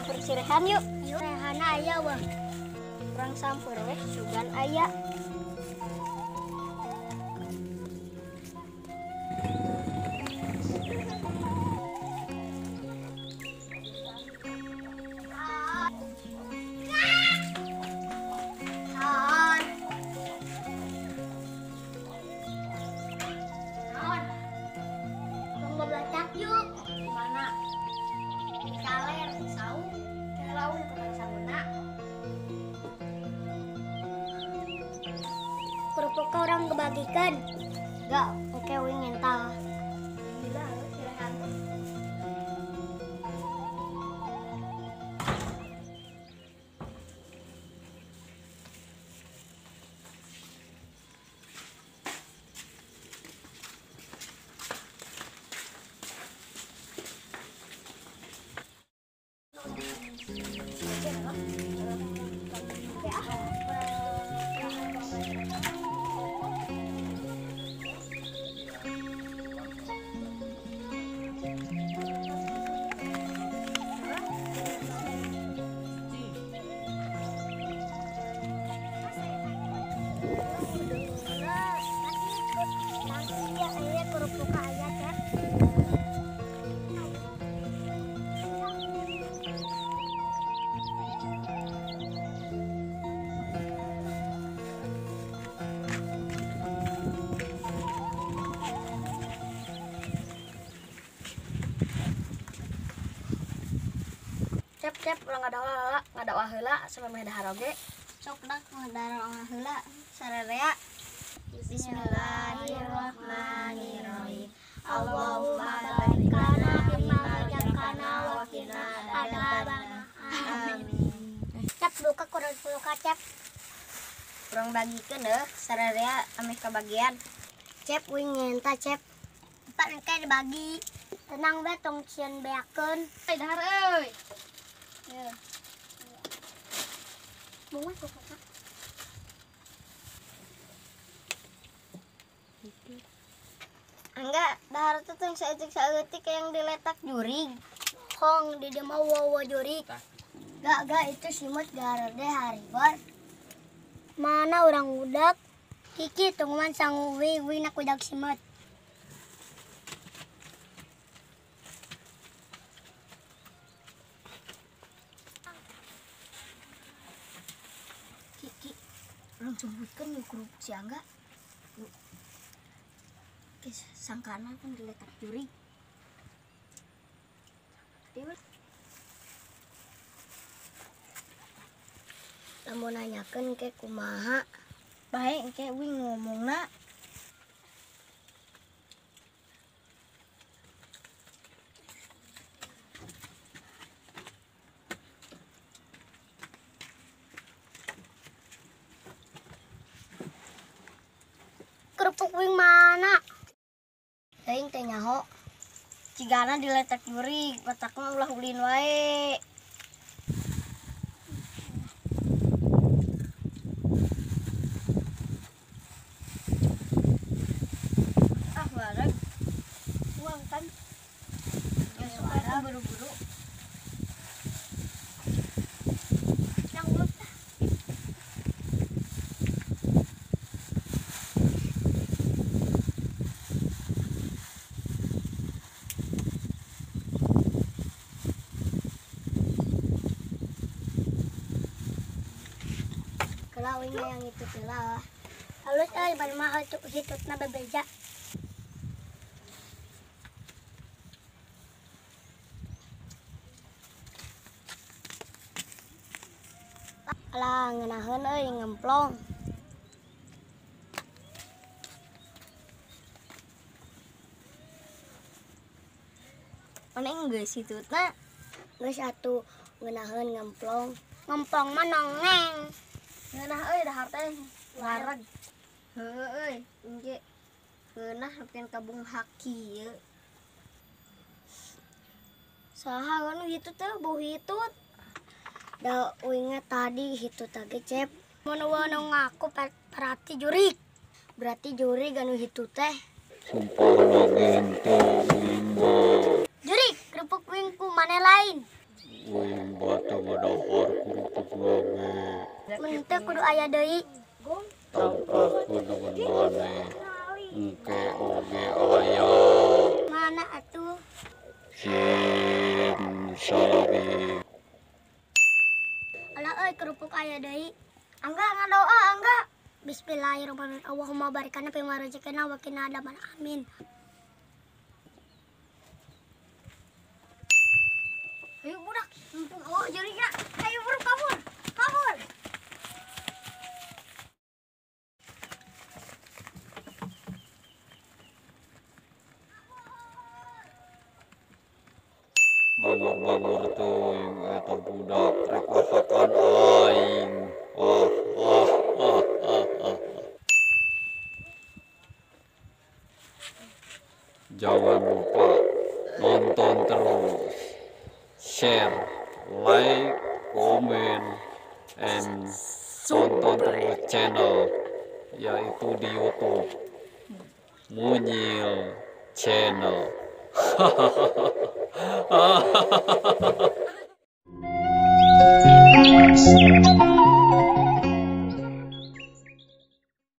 Samper cirehan yuk. Yuk. Rehana aya wah. Urang samper weh sugan aya. Yuk. Mana? Kaler, saung, laun tukang sanguna. Kerupuk orang kebagikan. Enggak, oke wing ental. Gila, kirahan. Cep ulah ngadawa ngadawa heula samemeh dahar oge. Sok dak ngadawa heula sararea. Bismillahirrahmanirrahim. Allahumma barik lana fima razaqtana wa qina adzabannar. Amin. Cep buka kurang buka cep. Urang bagikeun heuh sararea ameh kabagian. Cep wing ngenta cep. Empat engke dibagi. Tenang bae tong sieun beakeun. Dahar euy. Ya. Bunga kok kak. Enggak, dahar tuh tong saeutik-saeutik yang diletak jurig. Hong di dia mau wawa jurig. Gak gak itu simut garede haribor. Mana orang udak? Kiki tungguan sang wi wi nak udak simut. Langsung buatkan yuk kerupuk si Angga. Yuk. Oke, sangkana kan diletak juri. Lamun nanyakeun ke kumaha. Baik ke wing ngomongna. Kerupuk wing mana? Teuing teh nyaho. Cigana diletak jurig, batakna ulah ulin wae. Ah, wareg. Uang kan. Ya suara buru-buru. Yang ulut. Wingnya yang itu lah. Halus euy bari mah hitutna bebeja. Alah ngeunaheun euy ngemplong. Mana geus hitutna? Geus atuh ngeunaheun ngemplong. Ngemplong mah nongeng. Ngeunah euy dahar teh wareg. Heueuh euy, engge. Ngeunah nepikeun ka Bung Haki ieu. Saha anu hitut teh bau hitut. Da uingna tadi hitut ge cep. Mun eueuh nu ngaku berarti jurig. Berarti jurig anu hitut teh. Sumpah nagento wing mah. Jurig, kerupuk wing ku maneh lain. Uing bata ngadahar kerupuk lagi. Mun teu kudu aya deui. Tangkapkeun dengan maneh. Engke oge aya. Mana atuh? Sim salabim. Alah euy kerupuk aya deui. Angga ngadoa angga. Bismillahirrahmanirrahim. Allahumma barik lana fi ma razaqtana wa qina adzabannar. Amin. Ayo budak, mumpung oh jarinya. Ayo buru kabur. Kabur. Bagor-bagor teuing eta budak rek masakan aing. Ah ah ah ah ah. Jangan lupa nonton terus, share, like, komen, and tonton terus channel yaitu di YouTube Munyil Channel. Hahaha.